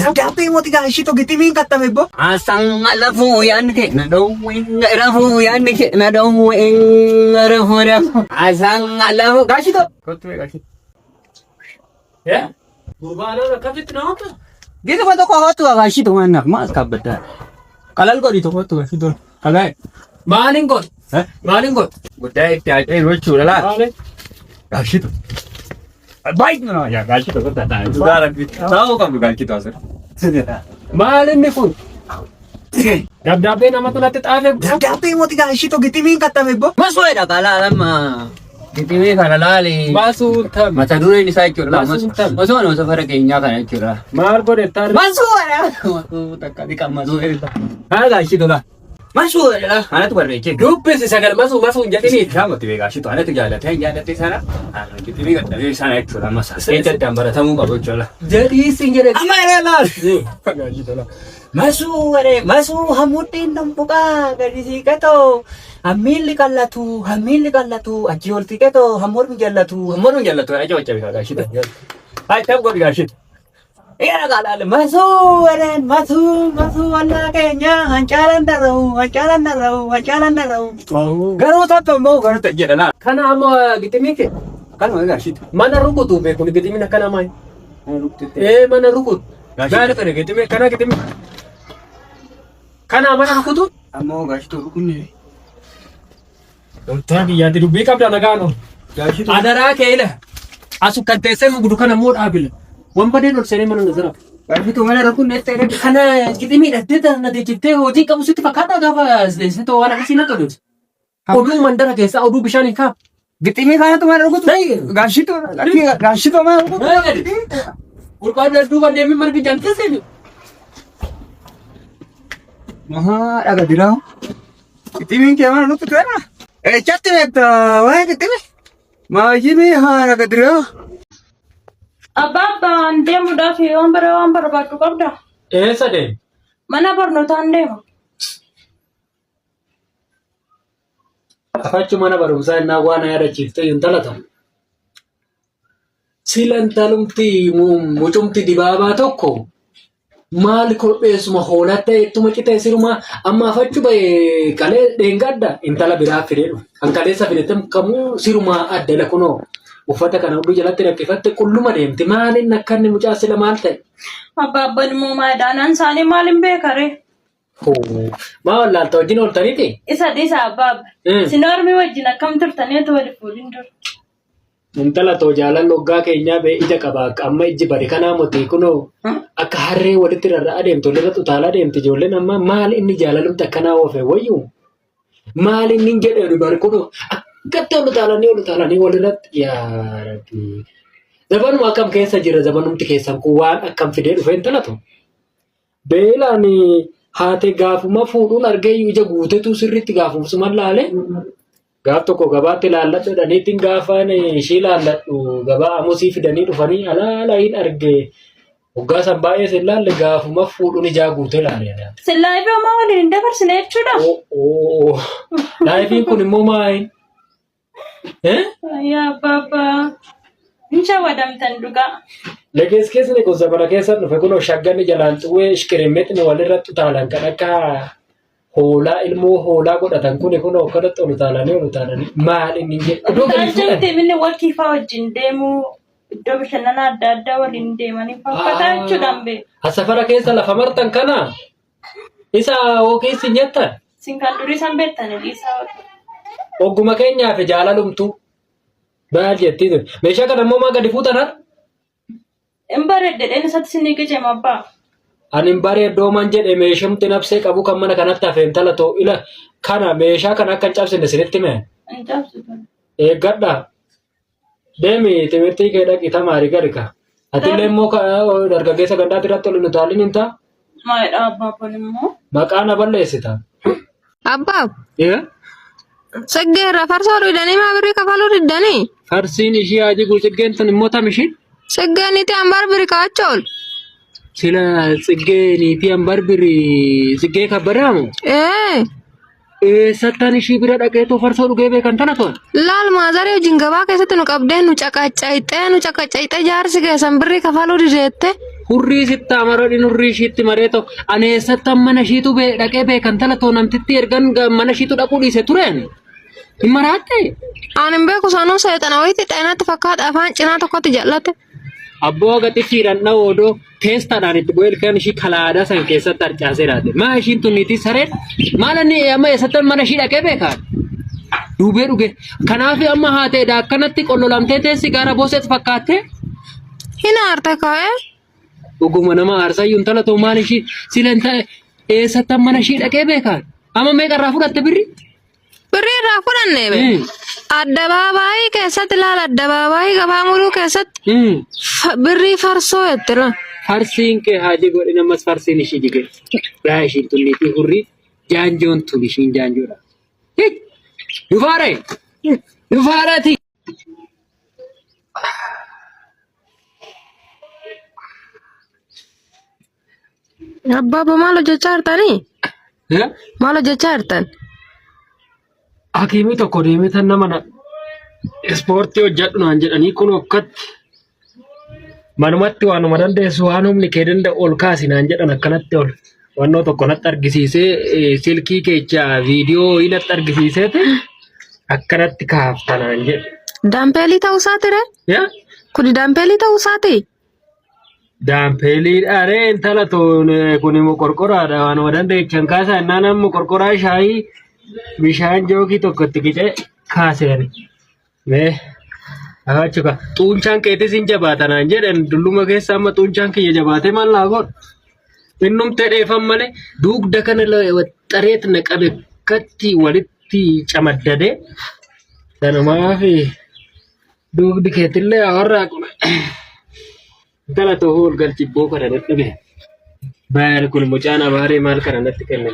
Dabdaabbee mooti gaa ishiitu giximiin kattame bbo. Haasaan lafuu yaadni kee na dhowwee rafuu yaadni kee na dhowwee rafuu rafuu. Haasaan lafuu gaashito. Kottu mee gaashito. Eh? Gurbaan akkamitti na waamta? Gituma tokko kottu gaashito waan naaf maal kaabbaddaa. Qalal godhi tokko kottu gaashito. Kagaa'e. Maaliin godhu? Eh? Maaliin godhu? Guddaa itti haa ceenu jechuudha laata. Maaliin? Gaashito. Baay'ee nama yaa gaashito kottu haa Dhugaa rabbi. Taa'uu qabdu gaashito asirra. Maal inni kun? Dabdaabbee namatu natti xaafe. Dabdaabbee mooti gaa ishiitu giximiin kattame bbo. Masuudha kalaa lama. Giximii kana laali. Maasuu tam. Mata dureen isaa jechuudha. Masuun tam. Osoo nama safara keenyaa kana jechuudha. Maal godhe tarri? Masuudha. Masuu takka dhiqa masuu eessa. Haa gaashito laa. Masuudha laa. Anatu barreechee. Dubbisi sagal masuu masuu hin jedhini. Shaamatti beekaa shitu anatu jaallatee hin jaallatte sana. Giximii gadhabee sana jechuudha masa. Keessa addaan baratamuu qabu jechuudha. Jedhii sin jedhe. Amma ilaa laal. Masuu waree masuu hamuddeen dambuqaa gadi siiqatoo hammiilli qallatu hammiilli qallatu achii ol siqatoo hammormi jallatu hammormi jallatu aja wacca bitaa gaashita. Hai tab godhi gaashita. Yaa qaalaale masuu wareen masuu masuu wallaa keenya hancaalan darra'u hancaalan darra'u hancaalan darra'u. Garuu tapha immoo garuu ta'e jedha laal. Kana amma giximii kee Kanuma gaashita. mana rukutu beeku giximiin akkana maali? Ee mana rukutu. Maal fedhe giximii kana giximii. Kana mana rukutu. Ammoo gaashitu rukunne. Loltaa biyyaatti dubbii qabda nagaan ol. Gaashitu. Adaraa kee ila. Asu kan teessee mugudu kana immoo dhaabila. Wanbadeen ol seenee mana nazara. Gaashitu mana rukunne ta'e. Kana giximii dhattee na teechiftee hojii qabu sitti fakkaata gaafa seentoo waan akkasii na qabdu. Oduu mandara keessaa oduu bishaan hin kaa'u. Giximii kanatu mana rukutu. Gaashitu gaashitu mana rukutu. Qulqullaan duuba deemee mana bijaan keessa hin. Mahaa dhaga diraa. Giximiin kee mana rukutu era. Eechatti beekta waa'ee giximi. Maayimii haa dhaga diraa. Abbaa abbaan deemuudhaaf waan bara waan barbaaddu qabda. Eessa deemu? Mana barnootaan deema. Afachu mana barumsaa innaa waan yaadachiifte intala ta'u. Sila intalumti mucumti dibaabaa tokko maal korbeessuma hoolatta ittuma citee siruma amma afachu ba'e kalee dheengadda intala biraa fidee dhufe. Kan kaleessa fidete kamuu sirumaa adda la kunoo uffata kana hudduu jalatti rakkifatte qulluma deemti. Maaliin akka inni mucaa sila maal ta'e? Abbaa abbaan immoo maayidhaan isaanii maal hin beekaree? Maa wallaalta wajjin ooltaniiti? Isa dhiisa abbaa. Isin ormi wajjin akkam turtanii otoo wal fuudhin dura. Intala too jaalalli hoggaa keenyaa bee ija qaba akka amma ijji bade kanaa moti kunoo akka harree walitti rarra'aa deemtu walirra xutaalaa deemti ijoolleen amma maal inni jaalalumti akkanaa oofe wayyu maal inni hin jedhe bari kunoo akkatti ol utaalanii ol utaalanii walirratti yaa rabbi zabanuma akkam keessa jira zabanumti keessan kun waan akkam fidee dhufe intala too. Beelaan haate gaafuma fuudhuun argeeyyu ija guutetu sirriitti gaafumsuman laale. Gaaf tokko gabaatti laalladhu jedhaniitiin gaafaan ishii laalladhu gabaa amusii fidanii dhufanii alaala hin arge. Hoggaa san baay'ee sin laalle gaafuma fuudhuun ijaa guutee laale. Sin laayifii homaa waliin hin dabarsine jechuudha. Laayifiin kun immoo maali? Eh? Yaa abbaa abbaa. Hin shawadamtan dhugaa. Legees keessni kun zamana keessa dhufe kunoo shagganni jalaan xuwwee ishqirimmixni walirratti utaalan kan akka hoolaa ilmoo hoolaa godhatan kuni kunoo akkanatti ol utaalanii ol utaalanii maal inni hin jedhu. Iddoo gadi fuudhan. Utaalchumti inni wakii fa'aa wajjin deemuu iddoo bashannanaa adda addaa waliin deemanii faffataa jechuudhaan beeku. Asafara keessa lafa martan kana isa hookeessi hin jettan. Isin kan durii san beektani dhiisaa. Ogguma keenyaaf jaalalumtu. Maal jettii ture. Meeshaa kana immoo maa gadi fuutan har? Hin bareedde dheen isatti sinii qicema abbaa. Ani hin bareeddoo man jedhe meeshamti nafsee qabu kan mana kanatti hafe intala too ila kana meeshaa kana akka hin cabsine isinitti hime. Hin cabsitu. Eeggadha. Deemi timirtii kee dhaqi tamaari gadi ka. Atillee immoo dargaggeessa gandaatti irratti ol hin utaalin hin ta'a. Maalidha abbaa kun immoo? Maqaa na balleessita. Abbaa, Ee? Tsiggee irraa farsoo dhugdanii maa birrii kafaluu diddanii? Farsiin ishii haa jiguu tsiggeen tun immoo tam ishiin? Tsiggeen niitii ambar biri kaa'acha oolu. Sila tsiggee niitii ambar biri tsiggee kabbadaamu? Ee, Eessattan ishii bira dhaqeetoo farsoo dhugee beekan tana toon? Laal maazarii wajjin gabaa keessatti nu qabdee nu caqacayxee nu caqacayxee jaarsi keessan birrii kafaluu dideette. Hurrii sitti haa maroodhin hurrii ishiitti maree ta'u. Ani eessattan mana ishiitu dhaqee beekan tala too namtitti ergan mana ishiitu dhaquu dhiise tureen. Hin maraatte? Ani hin beeku sanuu seexana wayiitti xeenatti fakkaata afaan cinaa tokkotti jal'ate. Abboo haga xiffiidhaan dha'u odoo teestaadhaan itti bu'ee ilkaan ishii kalaadaa san keessatti harcaasee raate. Maa ishiin tun niitii sareen maal inni amma eessattan mana ishii dhaqee beekaa? Duubee dhuge. Kanaaf amma haateedha akkanatti qollolamtee teessi gaara booseet fakkaattee. Hin aarte ka'ee. Dhuguma nama aarsayyuu intala too maal ishii silan ta'e eessattan mana ishii dhaqee beekaa? Amma meeqa irraa fudhatte birri? Birrii irraa fudhanne be. Addabaabaayii keessatti laala addabaabaayii gabaa muruu keessatti birrii farsoo jette la. Farsiin kee haajii godhin ammas farsiin ishii jige. Yaa ishiin tun niitii hurrii jaanjoon tun ishiin jaanjoodha. Dufaare! Dufaarati! Abbaaboo maal hojjechaa jirtanii? Maal hojjechaa jirtan? Hakiimii tokko deemee tan nama na ispoortii hojjedhu naan jedhanii kun akkatti manumatti waanuma dandeessu waan humni kee danda'u ol kaasi naan jedhan akkanatti ol wannoo tokko natti argisiisee silkii keecha viidiyoo wayii natti argisiiseeti akkanatti kaafta naan jedhe. Daampeelii ta'uu isaati ree? Yaa? Kuni daampeelii ta'uu isaati? Daampeeliidha ree intala toon kun immoo qorqoraadha waanuma dandeechan kaasaa innaan amma qorqoraa shaayii bishaan jookii tokko itti qicee kaaseen. Mee achuka xuunchaan keetis hin jabaata naan jedhan dulluma keessa amma xuunchaan kiyya jabaatee maal naa godhu. Innumtee dheefan malee dugda kana xareet na qabe akkatti walitti camaddadee sanumaaf dugdi keetillee warra Intala too ol galchi boo kana dadhabe. Baay'ee kun mucaan abaaree maal kana natti kenne.